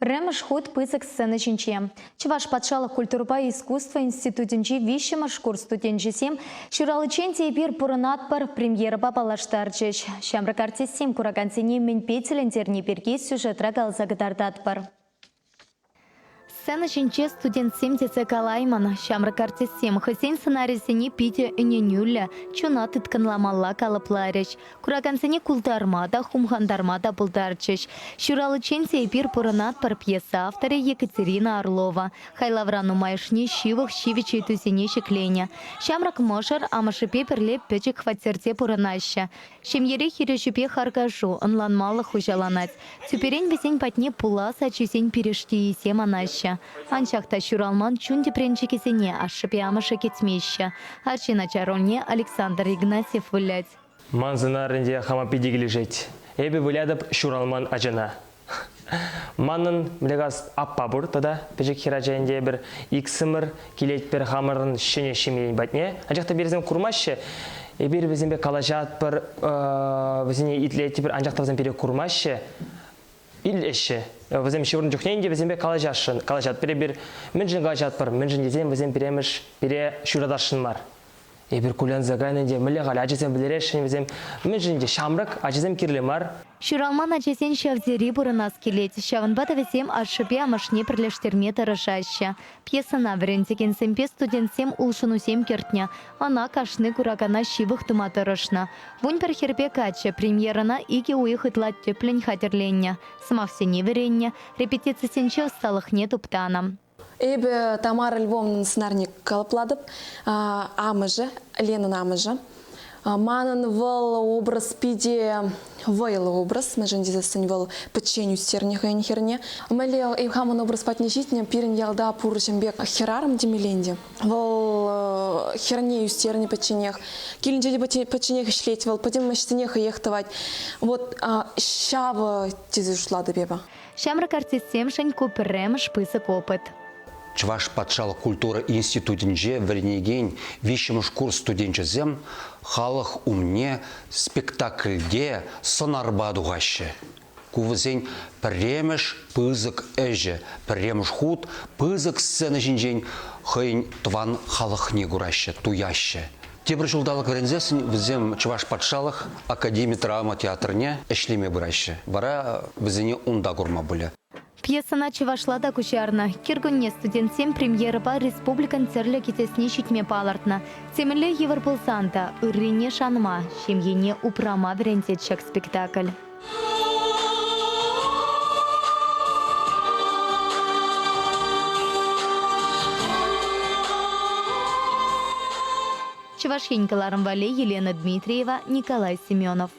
Пӗрремӗш хут пысӑк сцена ҫинче. Чӑваш патшалӑх культурӑпа искусство институтӗнчи виҫҫӗмӗш курс студенчӗсем Ҫураличчен те эпир пурӑнатпӑр премьерӑпа паллаштарчӗҫ. Ҫамрӑк артистсем куракансене мӗнпе тӗлӗнтерни пирки сюжетра каласа кӑтартатпӑр. Сцена ҫинче студентсем тесе калаймӑн. Ҫамрӑк артистсем хӑйсен сӑнарӗсене питӗ ӗненӳллӗ, чуна тыткӑнламалла калӑпларӗҫ. Куракансене култарма та, хумхантарма та пултарчӗҫ. Ҫураличчен те эпир пурӑнатпӑр пьеса авторӗ Екатерина Орлова. Хайлавра нумайӑшне ҫывӑх ҫивӗч ыйтусене ҫӗкленӗ. Ҫамрӑк мӑшӑр амӑшӗпе пӗрле пӗчӗк хваттерте пурӑнаҫҫӗ. Ҫемьере хирӗҫӳпе харкашу, ӑнланмалӑх хуҫаланать. Тӳперен вӗсен патне пулас ачисен пирӗштийӗсем анаҫҫӗ. Анчах та ҫуралман чун тӗпренчӗкӗсене ашшӗпе амӑшӗ кӗтмеҫҫӗ. Арҫын ача рольне Александр Игнатьев вылять. Ман сӑнар ӗнтӗ хама питӗ килӗшет. Эпӗ вылятӑп ҫуралман ачана. Манӑн млекас аппа пур тата пӗчӗк хӗрача ӗнтӗ эпир иксӗмӗр килетпӗр хамӑрӑн ҫӗнӗ ҫемьен патне. Анчах та пирсем курмаҫҫӗ. Эпир вӗсемпе калаҫатпӑр, вӗсене итлетпӗр, анчах та вӗсем пире курмаҫҫӗ. Илеҫҫӗ. Вӗсем ҫывӑрнӑ чухне ӗнтӗ вӗсемпе калаҫасшӑн. Калаҫатпӑр эпир. Мӗншӗн калаҫатпӑр? Мӗншӗн тесен вӗсем пиремӗш пире ҫуратасшӑн мар. Эпир кулянса кайнӑ ӗнтӗ, мӗнле халь ачасем вӗлереҫҫӗ вӗсем. Мӗншӗн ӗнтӗ ҫамрӑк ачасем кирлӗ мар. Ҫуралман ачасен ҫав тери пурӑнас килет. Ҫавӑнпа та вӗсем ашшӗпе амӑшне пӗрлештерме тӑрӑшаҫҫӗ. Пьесӑна вӗрентекенсемпе студентсем улшӑнусем кӗртнӗ. Ӑна кашни куракана ҫывӑх тума тӑрӑшнӑ. 11 хӗрпе каччӑ премьерӑна икӗ уйӑх ытла тӗплӗн хатӗрленнӗ, сӑмахсене вӗреннӗ, репетицисенче ӑсталӑхне туптанӑ. Эпӗ Тамара Львовнӑн сӑнарне калӑплатӑп. Амӑшӗ, Ленӑн амӑшӗ. Манӑн вӑл образ питӗ вӑйлӑ образ, мӗншӗн тесессӗн вӑл пӗччен ӳстернӗ хӑйӗн хӗрне. Мӗнле хамӑн образ патне ҫитнӗ, пирӗн ялта пур ҫын пек хӗрарӑм темелле ӗнтӗ. Вӑл хӗрне ӳстернӗ пӗчченех. Килӗнче те пӗчченех ӗҫлет вӑл, пӗтӗм ӗҫсене хӑех тӑвать. Вот ҫавӑ тесе шутлатӑп эпӗ. Ҫамрӑк артистсемшӗн ку пӗрремӗш пысӑк опыт. Чӑваш патшалӑх культура институтӗнче вӗренекен виҫҫӗмӗш курс студенчӗсем халӑх умне спектакльте сӑнарпа тухаҫҫӗ. Ку вӗсен пӗрремӗш пысӑк ӗҫӗ, пӗрремӗш хут пысӑк сцена ҫинчен хӑйӗн тӑван халӑхне кураҫҫӗ, туяҫҫӗ. Тепӗр ҫулталӑк вӗренсессӗн вӗсем Чӑваш патшалӑх академи драма театрне ӗҫлеме пыраҫҫӗ. Вара вӗсене унта курма пулӗ. Пьесӑна чӑвашла та куҫарнӑ. Кӗркунне студентсем премьерӑпа республикӑн тӗрлӗ кӗтесне ҫитме палӑртнӑ. Темӗнле йывӑр пулсан та ыррине шанма, ҫемьене упрама вӗрентет ҫак спектакль. Чӑваш Ен кӑларӑм валли Елена Дмитриева, Николай Семенов.